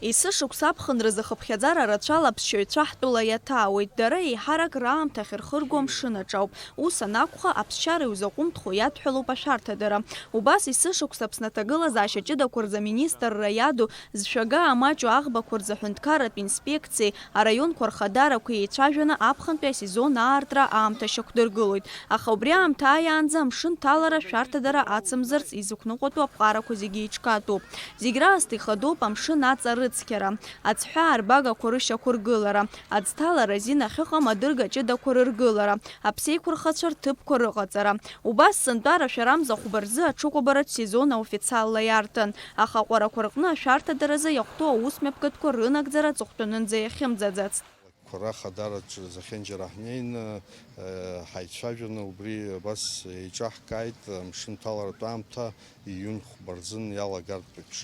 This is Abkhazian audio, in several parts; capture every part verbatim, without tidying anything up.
Есышықәса аԥхынразы хыԥхьаӡара рацәала аԥсшьаҩцәа ҳтәыла иаҭаауеит. Дара еиҳарак раамҭа ахьырхырго амшын аҿы ауп. Ус анакәха, аԥсшьара иузаҟәымҭхо иадҳәалоуп ашәарҭадара. Убас есышықәса Аԥсны аҭагылазаашьа ҷыдақәа рзы аминистрра иаду зшәага амаҷу аӷбақәа рзы аҳәынҭқарратә инспекциеи араионқәа рхадарақәеи еицәажәаны аԥхынтәи асезон аартра аамҭа шьақәдыргылоит. Аха убри аамҭа ааиаанӡа амшын ҭалара шәарҭадара ацымзарц изықәныҟәатәу аԥҟарақәа зегьы еиҿкаатәуп. Зегь раасҭа ихадоуп амшын аҵа рыцқьара, аӡҳәаа арбагақәа рышьақәыргылара, аӡҭалара азин ахьыҟам адырга ҷыдақәа рыргылара, аԥсеиқәырхацәа рҭыԥқәа рыҟаҵара. Убас сынтәа арашәарамза ахәба рзы аҽыкәабаратә сезон аофициалла иарҭан, аха аҟәарақәа рҟны ашәарҭадаразы иахәҭоу аусмҩаԥгатәқәа рынагӡара аҵыхәтәанынӡа иахьымӡаӡацт. Қәара хадараҿы зехьынџьара ҳнеины, э, ҳаицәажәаны убри абас еиҿаҳкааит, амшын ҭаларатә аамҭа июнь хәба рзын иалагартә еиԥш.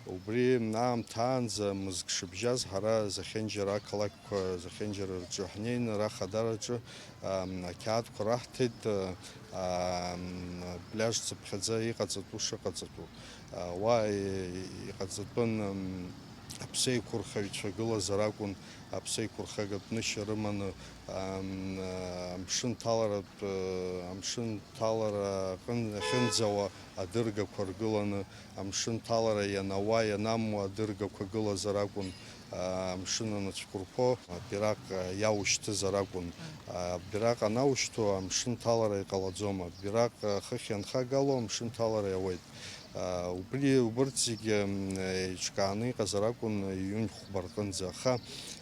Убри аамҭаанӡа мызк шыбжьаз ҳара зехьынџьара ақалақьқәа зехьынџьара рҿы ҳнеины, ара хадараҿы, ам, ақьаадқәа раҳҭеит, а, ам, пляж цыԥхьаӡа иҟаҵатәу шыҟаҵатәу. А, уа и-, иҟаҵатәын, ам, аԥсеиқәырхаҩцәа гылазар акәын, аԥсеиқәырхагатә нышьа рыманы, ам, а, амшын ҭаларатә, а, амшын ҭалара аҟын-, ахьынӡауа адыргақәа ргыланы, амшын ҭалара ианауа, ианамуа адыргақәа гылазар акәын, а, амшын аныцәқәырԥо, абираҟ, а, иаушьҭызар акәын. А, абираҟ анаушьҭу, амшын ҭалара иҟалаӡом. Абираҟ, а, хыхь ианхагало, амшын ҭалара иауеит. А, убри, убырҭ зегьы, м, еиҿкааны иҟазар акәын июнь хәба рҟынӡа. Аха,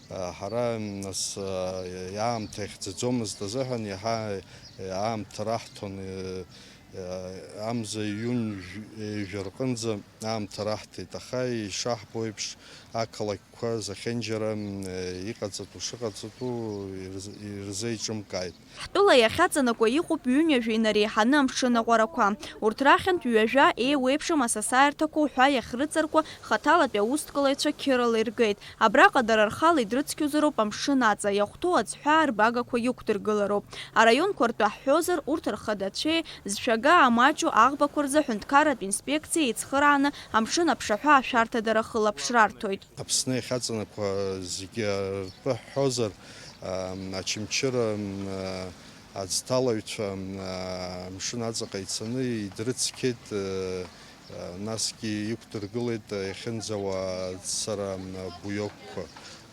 а, ҳара, м, нас, а, аамҭа ихьӡаӡомызт азыҳәан, иаҳа, а, аамҭа раҳҭон, а, а, амза июнь жә-, ҩажәа рҟынӡа аамҭа раҳҭеит. Аха ишаҳбо еиԥш, ақалақьқәа зехьынџьара, м, а, иҟаҵатәу шыҟаҵатәу ирз-, ирзеиҿымкааит. Ҳтәыла иахьаҵанакуа иҟоуп ҩынҩажәа инареиҳаны амшын аҟәарақәа. Урҭ рахьынтә ҩажәа еиуеиԥшым асасааирҭақәа уҳәа иахьрыҵаркуа хаҭалатәи аусҭкалаҩцәа қьырала иргеит. Абраҟа дара рхала идрыцқьозароуп амшын аҵа, иахәҭоу аӡҳәаа рбагақәа иқәдыргылароуп. Араионқәа ртәы ҳҳәозар, урҭ рхадацәеи зшәага амаҷу аӷбақәа рзы аҳәынҭқарратә инспекциеи еицхырааны амшын аԥшаҳәа ашәарҭадара хылаԥшра арҭоит. Аԥсны иахьаҵанакуа зегьы ртәы ҳҳәозар, ам, Очамчыра, ам, аӡҭалаҩцәа, ам, амшын аҵаҟа ицаны идрыцқьеит, а, а, насгьы иқәдыргылеит иахьынӡауа ацара, ам, буиокқәа.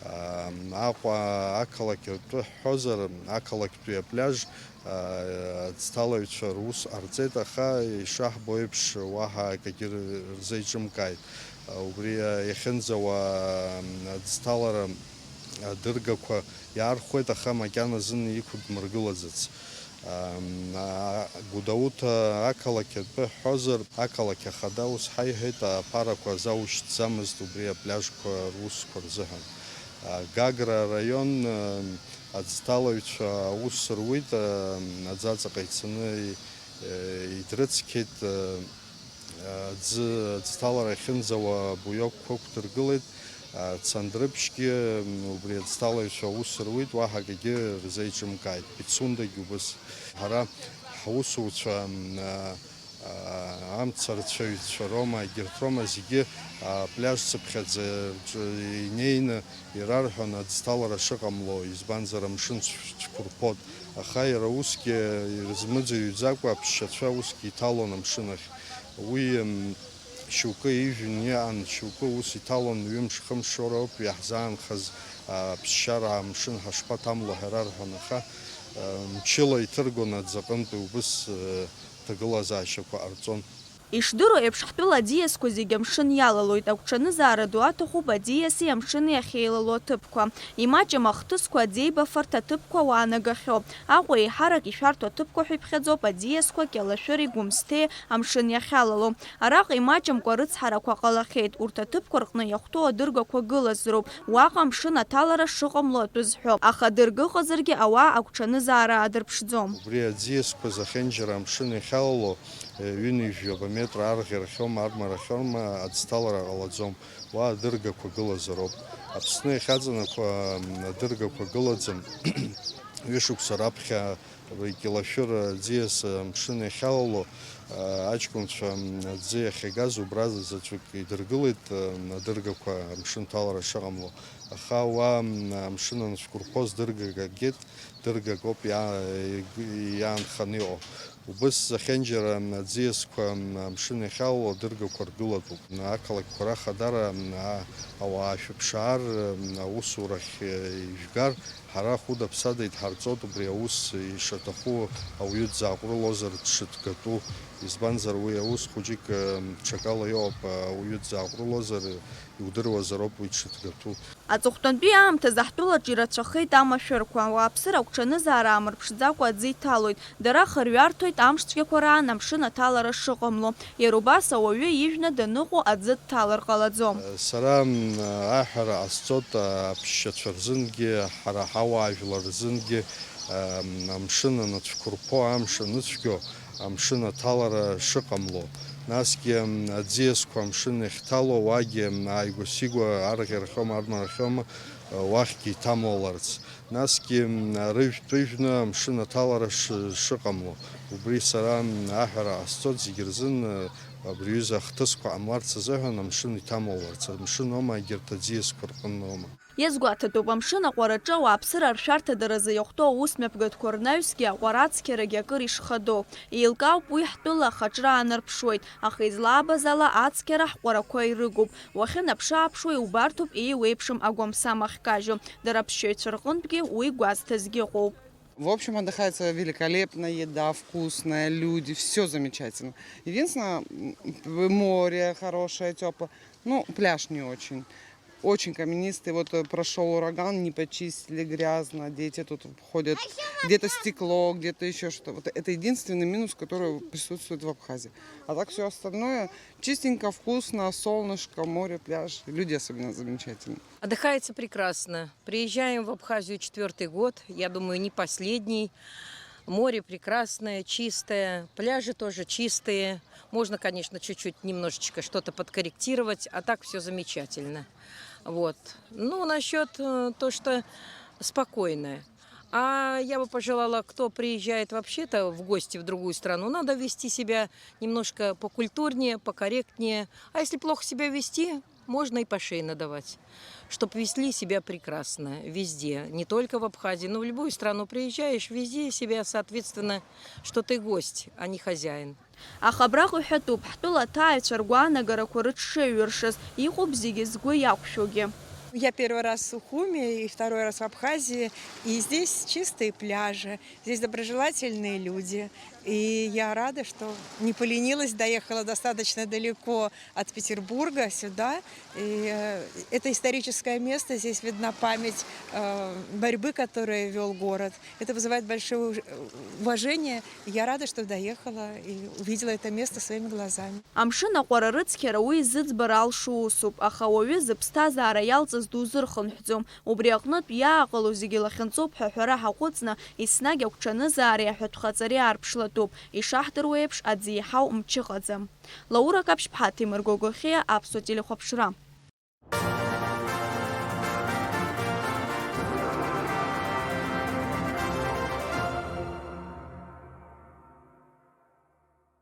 Ам, Аҟәа ақалақь ртәы ҳҳәозар, ақалақьтәи апляж аӡҭалаҩцәа рус ҟарҵеит, аха ишаҳбо еиԥш, уаҳа акгьы рзеиҿымкааит. Убри иахьынӡауа аӡҭалара адыргақәа иаархәеит, аха макьаназын иқәдмыргылаӡац. Гәдоуҭа ақалақь атәы ҳҳәозар, ақалақь ахада ус ҳаиҳәеит, аԥарақәа азаушьҭӡамызт убри апляжқәа русқәа рзыҳәан. Гагра араион аӡҭалаҩцәа аус руит, аӡаҵаҟа ицаны идрыцқьеит, аӡы, аӡҭалара ахьынӡауа абуиокқәа ықәдыргылеит, Цандрыԥшьгьы убри аӡҭалаҩцәа аус руит, уаҳа акгьы рзеиҿымкааит, Пицундагь убыс. Ҳара ҳусуцәа, амца рцәаҩцәа роума, егьырҭ роума, зегьы апляж цыԥхьаӡа рҿы инеины ирарҳәон аӡҭалара шыҟамло, избанзар, амшын цә-, цәқәырԥон. Аха иара усгьы ирызмыӡырҩӡакәа аԥсшьацәа усгьы иҭалон амшын ахь. Уи, м, шьоукы ижәны иҟан, шьоукы ус иҭалон, ҩымш-хымш роуп иаҳзаанхаз, а, аԥсшьара амшын ҳашԥаҭамло ҳәа рарҳәон, аха, а, мчыла иҭыргон аӡы аҟынтәи убыс, а, ҭагылазаашьақәа ҟарҵон. Ишдыру еиԥш, ҳтәыла аӡиасқәа зегьы амшын иалалоит, агәҽанызаара ду аҭахуп аӡиаси амшыни ахьеилало аҭыԥқәа. Имаҷым ахҭысқәа, аӡеибафарҭа аҭыԥқәа уаанагахьоу. Аҟәа еиҳарак ишәарҭоу аҭыԥқәа ҳәа иԥхьаӡоуп аӡиасқәа Кьалашәыри Гәымсҭеи амшын иахьалало. Араҟа имаҷымкәа рыцҳарақәа ҟалахьеит, урҭ аҭыԥқәа рҟны иахәҭоу адыргақәа гылазароуп, уаҟа амшын аҭалара шыҟамло атәы зҳәо, аха дырга ыҟазаргьы ауаа агәҽанызаара аадырԥшӡом. Убри аӡиасқәа зехьынџьара амшын иахьалало, ҩынҩажәаба метра арӷьарахьоума, армарахьоума, аӡҭалара ҟалаӡом, уа адыргақәа гылазароуп. Аԥсны иахьаҵанакуа, м, адыргақәа гылаӡам. Ҩышықәса раԥхьа Кьалашәыр аӡиас амшын иахьалало, аҷкәынцәа аӡы иахьагаз убра заҵәык идыргылеит, адыргақәа амшын ҭалара шыҟамло. Аха уа амшын анцәқәырԥоз дыргак агеит, дыргак ауп иа-, иаанханы иҟоу. Убыс зехьынџьара аӡиасқәа амшын иахьалало адыргақәа ргылатәуп. Ақалақьқәа рахадара, а-, ауаа шәыԥшаар, аусурахь ижәгар, ҳара хәыда-ԥсада идҳарҵоит убри аус ишаҭаху ауаҩы дзааҟәрылозар дшыҭгатәу, избанзар уи аус хәыҷык, м, ҽакала иоуп, ауаҩы дзааҟәрылозар иудыруазароуп уи дшыҭгатәу. Аҵыхәтәантәи аамҭазы ҳтәылаҿ ирацәахеит амашәырқәа, ауааԥсыра агәҽанызаара аамырԥшӡакәа аӡы иҭалоит, дара хырҩарҭоит, амш цәгьақәа раан амшын аҭалара шыҟамло. Иара убас ауаҩы ижәны даныҟоу аӡы дҭалар ҟалаӡом. Сара, м, аҳәара ҟасҵоит аԥсшьацәа рзынгьы, ҳара ҳауаажәлар рзынгьы, м, амшын анацәқәырԥо, амш аныцәгьо, амшын аҭалара шыҟамло. Насгьы, м, аӡиасқәа амшын иахьҭало, уагьы, м, ааигәа-сигәа арӷьарахьоума, армарахьоума, уахьгьы иҭамлаларц. Насгьы, м, рыжәтә ыжәны амшын аҭалара шы-, шыҟамло, убри сара, м, аҳәара ҟасҵоит зегьы рзын, ы, абри аҩыза ахҭысқәа ҟамларц азыҳәан амшын иҭамлаларц, амшын аума, егьырҭ аӡиасқәа рҟынтә аума. Иазгәаҭатәуп, амшын аҟәараҿы ауааԥсыра аршәарҭадаразы иахәҭоу аусмҩаԥгатәқәа рнаҩсгьы аҟәара ацқьарагьы акыр ишхадоу. Еилкаауп уи ҳтәыла ахаҿра аанарԥшуеит, аха излаабаз ала ацқьара ҳҟәарақәа ирыгуп. Уахьынаԥшы-ааԥшуа иубарҭоуп еиуеиԥшым агәамсам ахькажьу. Дара аԥсшьаҩцәа рҟынтәгьы уи гәазҭазгьы ыҟоуп. В общем, отдыхается великолепно, еда вкусная, люди, всё замечательно. Единственное, м, море хорошее, тёплое, ну, пляж не очень. Очень каменистый, вот, э, прошёл ураган, не почистили, грязно, дети тут ходят, где-то стекло, где-то ещё что-то. Вот это единственный минус, который присутствует в Абхазии. А так всё остальное чистенько, вкусно, солнышко, море, пляж, люди особенно замечательные. Отдыхается прекрасно. Приезжаем в Абхазию четвёртый год, я думаю, не последний. Море прекрасное, чистое, пляжи тоже чистые. Можно, конечно, чуть-чуть немножечко что-то подкорректировать, а так всё замечательно. Вот. Ну, насчёт, э, то, что спокойное. А я бы пожелала, кто приезжает вообще-то в гости в другую страну, надо вести себя немножко покультурнее, покорректнее. А если плохо себя вести, можно и по шее надавать, чтоб вели себя прекрасно везде, не только в Абхазии, но в любую страну приезжаешь, вези себя соответственно, что ты гость, а не хозяин. Аха абраҟа иҳәатәуп, ҳтәыла аҭааҩцәа ргәаанагарақәа рыҽшеиҩыршаз, иҟоуп зегьы згәы иақәшәогьы. Я первый раз в Сухуми и второй раз в Абхазии, и здесь чистые пляжи, здесь доброжелательные люди. И я рада, что не поленилась, доехала достаточно далеко от Петербурга сюда. И, э, это историческое место, здесь видна память, э, борьбы, которую вёл город. Это вызывает большое уж-, уважение. Я рада, что доехала и увидела это место своими глазами. Амшын аҟәара рыцқьара уи зыӡбара алшо усуп, аха ауаҩы зыԥсҭазаара иалҵыз дузырхынҳәӡом. Убри аҟнытә иааҟало зегьы лахьынҵоуп ҳәа аҳәара ҳаҟәыҵны, еснагь агәҽанызаареи аҳәатәхаҵареи аарԥшлатәуп, ишаҳдыруа еиԥш, аӡы еиҳау мчы ыҟаӡам. Лаура Каԥшьԥҳа, Ҭемыр Гогохиа, Аԥсуа телехәаԥшра.